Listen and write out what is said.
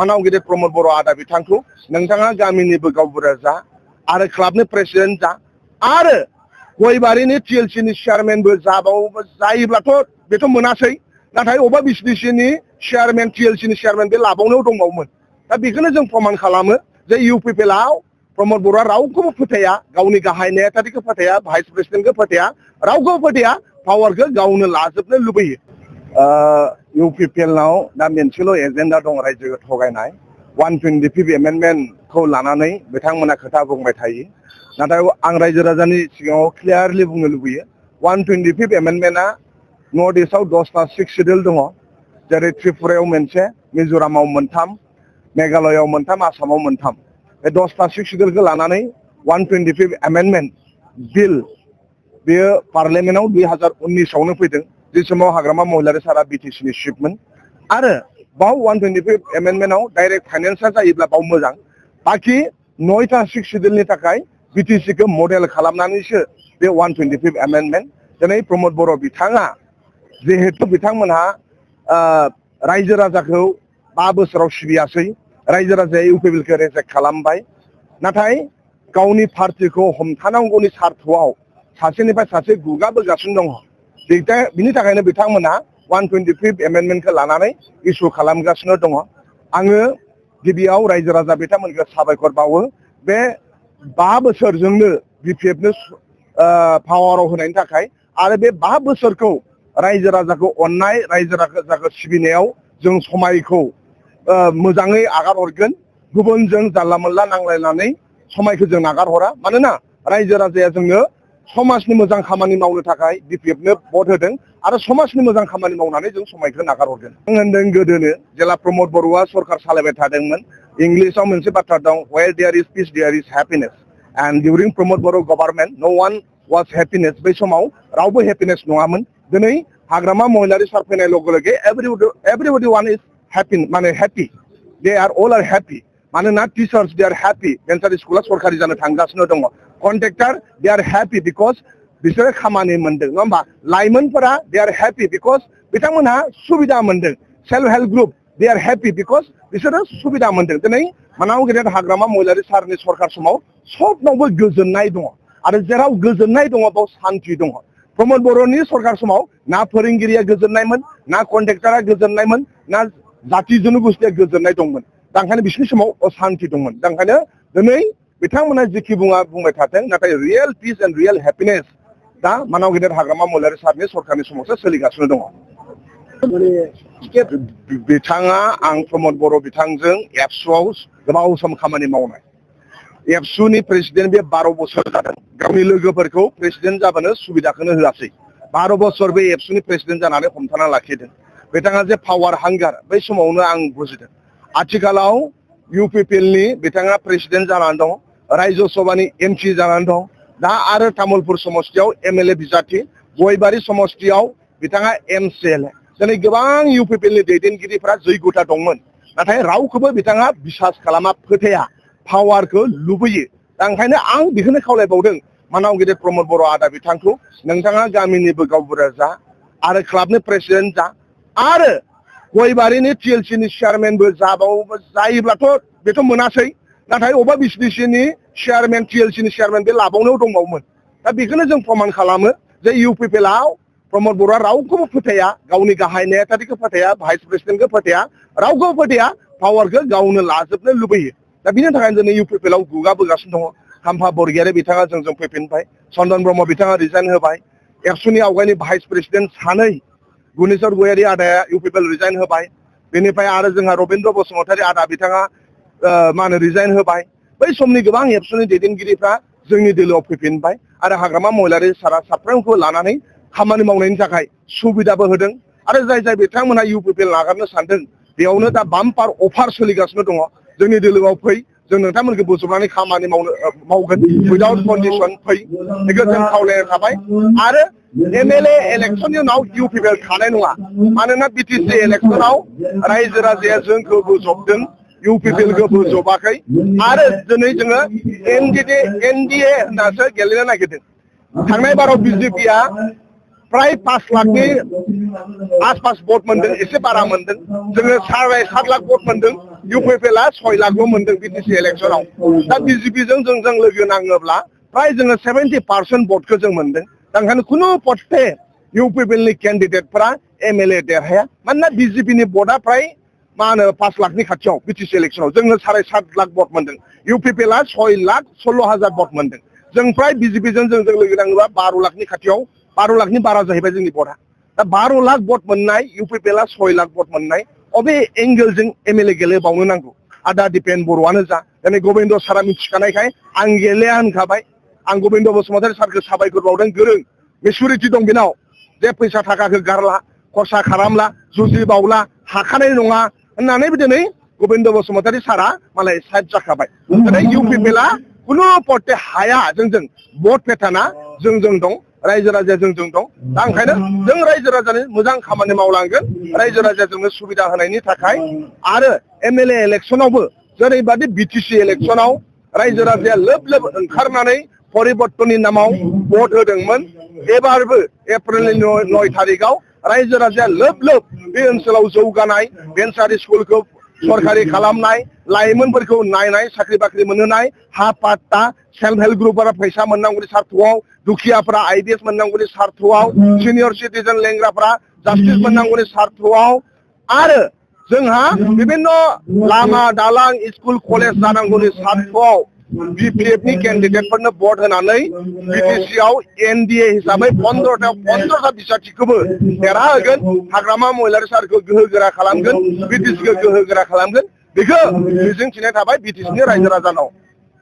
मानाव गिदिर प्रमद बर' आदा बिथांखौ नोंथाङा गामिनिबो गावबुरा जा आरो क्लाबनि प्रेसिडेन्ट जा आरो गयबारिनि टिएलसिनि चेयारमेनबो जायोब्लाथ' बेथ' मोनासै नाथाय अबा बिसिडिसिनि चेयारमेन टिएलसिनि चेयारमेन बे लाबावनायाव दंबावोमोन दा बेखौनो जों प्रमान खालामो जे इउपिपिएलआव प्रमद बर'आ रावखौबो फोथाया गावनि गाहाय नेहाथारिखौ फोथाया भाइस प्रेसिडेन्टखौ फोथाया रावखौबो फोथाया पावारखौ गावनो लाजोबनो लुबैयो इउपिपिएलआव दा मोनसेल' एजेन्डा दं रायजोखौ थगायनाय 125 एमेन्डमेन्टखौ लानानै बिथांमोना खोथा बुंबाय थायो नाथाय आं रायजो राजानि सिगाङाव क्लियारलि बुंनो लुबैयो 125 एमेन्डमेन्टआ नर्थ इस्टआव 10टा 6 सिडिउल दङ जेरै त्रिपुरायाव मोनसे मिज'रामाव मोनथाम मेघालयआव मोनथाम आसामाव मोनथाम बे 10टा 6 सिडिउलखौ लानानै 125 एमेन्डमेन्ट बिल बेयो पार्लियामेन्टआव 2019आवनो फैदों जे समाव हाग्रामा महिलारि सारा बिटिसिनि चिफमोन आरो बाव 125 एमेन्डमेन्टआव डाइरेक्ट फाइनेन्सआ जायोब्ला बाव मोजां बाखि 9टा 6 सिडिउलनि थाखाय बिटिसिखौ मडेल खालामनानैसो बे 125 एमेन्डमेन्ट दिनै प्रमद बर' बिथाङा जिहेतु बिथांमोनहा रायजो राजाखौ 5 बोसोराव सिबियासै रायजो राजाया इउपिपिएलखौ रिजेक्ट खालामबाय नाथाय गावनि पार्टिखौ हमथानांगौनि सार्थआव सासेनिफ्राय सासे गुगाबोगासिनो दङ बिनि थाखायनो बिथांमोना 125 एमेन्डमेन्टखौ लानानै इसु खालामगासिनो दङ आङो गिबियाव रायजो राजा बिथांमोनखौ साबायखर बावो बे 5 बोसोरजोंनो बिपिएफनो पावाराव होनायनि थाखाय आरो बे 5 बोसोरखौ रायजो राजाखौ अननाय रायजो राजाखौ सिबिनायाव जों समायखौ मोजाङै आगार हरगोन गुबुनजों जानला मोनला नांलायनानै समायखौ जों नागार हरा मानोना रायजो राजाया जोंनो समाजनि मोजां खामानि मावनो थाखाय बिपिएफनो भट होदों आरो समाजनि मोजां खामानि मावनानै जों समायखौ नागार हरगोन आं होनदों गोदोनो जेला प्रमद बर'आ सरकार सालायबाय थादोंमोन इंलिशआव मोनसे बाथ्रा दं where there is peace there is happiness and during Pramod Boro' government no one was happiness बै समाव रावबो हैप्पीनेस नङामोन दिनै हाग्रामा महिलारि सार फैनाय लोगो लोगो एवरीबडी वन इज हैप्पी माने happy they are all are happy मानोना टीचार्स दे आर हैप्पी भेन्सार स्कुला सरकारि जानो थांगासिनो दङ contractor they are happy because बिसोरो खामानि मोनदों नङा होमबा लाइमोनफोरा दे आर हैप्पी बिकज बिथांमोनहा सुबिदा मोनदों self help group Day are happy because बिसोरो सुबिदा मोनदों दिनै मानाव गेदेर हाग्रामा महिलारि सारनि सरकार समाव सबनावबो गोजोननाय दङ आरो जेराव गोजोननाय दङ बाव शान्ति दङ प्रमद बर'नि सरकार समाव ना फोरोंगिरिया गोजोननायमोन ना कन्ट्रेक्टरा गोजोननायमोन ना जाति जनगोष्ठिया गोजोननाय दंमोन दा ओंखायनो बिसोरनि समाव अशान्ति दंमोन दा ओंखायनो दिनै बिथांमोना जिखि बुंबाय थाथों नाथाय real piece and real happiness दा मानाव गेदेर हाग्रामा महिलारि सारनि सरकारनि समावसो सोलिगासिनो दङ बिथाङा आं प्रमद बर' बिथांजों एबसुआव गोबाव सम खामानि मावनाय एबसुनि प्रेसिडेन्ट बे 12 बोसोर जादों गावनि लोगोफोरखौ प्रेसिडेन्ट जाबानो सुबिदाखौनो होआसै 12 बोसोर बे एबसुनि प्रेसिडेन्ट जानानै हमथाना लाखिदों बिथाङा जे पावार हांगार बै समावनो आं बुजिदों आथिखालाव इउपिपिएलनि बिथाङा प्रेसिडेन्ट जानानै दं रायजो सभानि एमपि जानानै दं दा आरो तामुलपुर समष्टियाव एमएलए बिजाथि गयबारि समष्टियाव बिथाङा एमसिएलए दिनै गोबां इउपिपिएलनि दैदेनगिरिफ्रा जैगथा दंमोन नाथाय रावखौबो बिथाङा बिसास खालामा फोथाया पावारखौ लुबैयो दा ओंखायनो आं बेखौनो खावलायबावदों मानाव गेदेर प्रमद बर' आदा बिथांखौ नोंथाङा गामिनिबो गावबुरा जा आरो क्लाबनि प्रेसिडेन्ट जा आरो गयबारिनि टिएलसिनि चेयारमेनबो जायोब्लाथ' बेथ' मोनासै नाथाय अबा बिसिडिसिनि चेयारमेन टिएलसिनि चेयारमेन बे लाबावनायाव दंबावोमोन दा बेखौनो जों प्रमान खालामो जे इउपिपिएलआव प्रमद बर'आ रावखौबो फोथाया गावनि गाहाय नेहाथारिखौ फोथाया भाइस प्रेसिडेन्टखौ फोथाया रावखौबो फोथाया पावारखौ गावनो लाजोबनो लुबैयो दा बिनि थाखायनो दिनै इउपिपिएलआव गुगाबोगासिनो दङ खाम्फा बरगयारि बिथाङा जोंजों फैफिनबाय चन्दन ब्रह्म बिथाङा रिजाइन होबाय एबसुनि आवगायनि भाइस प्रेसिडेन्ट सानै गुनेश्वर गयारि आदाया इउपिपिएल रिजाइन होबाय बेनिफ्राय आरो जोंहा रबीन्द्र बसुमतारी आदा बिथाङा मा होनो रिजाइन होबाय बै समनि गोबां एबसुनि दैदेनगिरिफ्रा जोंनि दोलोआव फैफिनबाय आरो हाग्रामा महिलारि सारा साफ्रोमखौ लानानै खामानि मावनायनि थाखाय सुबिदाबो होदों आरो जाय बिथांमोनहा इउपिपिएल नागारनो सानदों बेयावनो दा बाम्पार अफार सोलिगासिनो दङ जोंनि दोलोआव फै जों नोंथांमोनखौ बोजबनानै खामानि मावगोन उइदाउट कन्डिसन फै बेखौ जों खावलायनाय थाबाय आरो एमएलए इलेक्सननि उनाव इउपिपिएल थानाय नङा मानोना बिटिसि इलेक्सनाव रायजो राजाया जोंखौ बोजबदों इउपिपिएलखौ बोजबाखै आरो दिनै जोङो एनडिए होननासो गेलेनो नागिरदों थांनाय बाराव बिजेपिआ प्राय 5 लाखनि आसपास भट मोनदों एसे बारा मोनदों जोङो 7.5 लाख भट मोनदों UPPL 6 लाखल' मोनदों BTC इलेक्शनाव दा BJPजों जों लोगो नाङोब्ला प्राय जोङो 70% भटखौ जों मोनदों दा ओंखायनो खुनु पथे UPPLनि केन्डिडेटफोरा MLA देरहाया मानोना BJPनि भटआ प्राय मा होनो 5 लाखनि खाथियाव BTC इलेक्शनाव जोङो 7.5 लाख भट मोनदों UPPL 6,16,000 भट मोनदों जों प्राय BJPजों जों लोगो नाङोबा 12 लाखनि खाथियाव 12 लाखनि बारा जाहैबाय जोंनि भटआ दा 12 लाख भट मोननाय UPPL 6 लाख भट मोननाय अबे एंगेलजों MLA गेलेबावनो नांगौ आदा दिपेन बर'आनो जा दिनै गबिन्द सारा मिथिखानायखाय आं गेलेया होनखाबाय आं गबिन्द बसुमतारी सारखौ साबायखर बावदों गोरों मेचुरिटि दं बेनाव जे फैसा थाखाखौ गारला खरसा खालामला जुजि बावला हाखानाय नङा होननानै दिनै गबिन्द बसुमतारी सारा मालाय साइड जाखाबाय दिनै UPPL खुनु पथे हाया जोंजों भट पेटार्ना जोंजों दं रायजो राजाया जोंजों दं दा ओंखायनो जों रायजो राजानि मोजां खामानि मावलांगोन रायजो राजाजोंनो सुबिदा होनायनि थाखाय आरो MLA इलेक्शनावबो जेरैबादि BTC इलेक्शनाव रायजो राजाया लोब लोब ओंखारनानै परिबर्तननि नामाव भट होदोंमोन एबारबो एप्रिलनि 9 तारिखआव रायजो राजाया लोब लोब बे ओनसोलाव जौगानाय भेन्सार स्कुलखौ सरकारि खालामनाय लाइमोनफोरखौ नायनाय साख्रि बाख्रि मोनहोनाय हा पाट्टा सेल्फ हेल्प ग्रुपफोरा फैसा मोननांगौनि सार्थआव दुखियाफोरा IDS मोननांगौनि सार्थआव सिनियर सिटिजेन लेंग्राफोरा जास्टिस मोननांगौनि सार्थआव आरो जोंहा बिभिन्न लामा दालां स्कुल कलेज जानांगौनि सार्थआव BPFनि केन्डिडेटफोरनो भट होनानै BTCआव NDA हिसाबै 15टा बिसायखौबो देरहाहोगोन हाग्रामा महिलारि सारखौ गोहो गोरा खालामगोन BTCखौ गोहो गोरा खालामगोन बेखौ मिजिं थिनाय थाबाय BTCनि रायजो राजानाव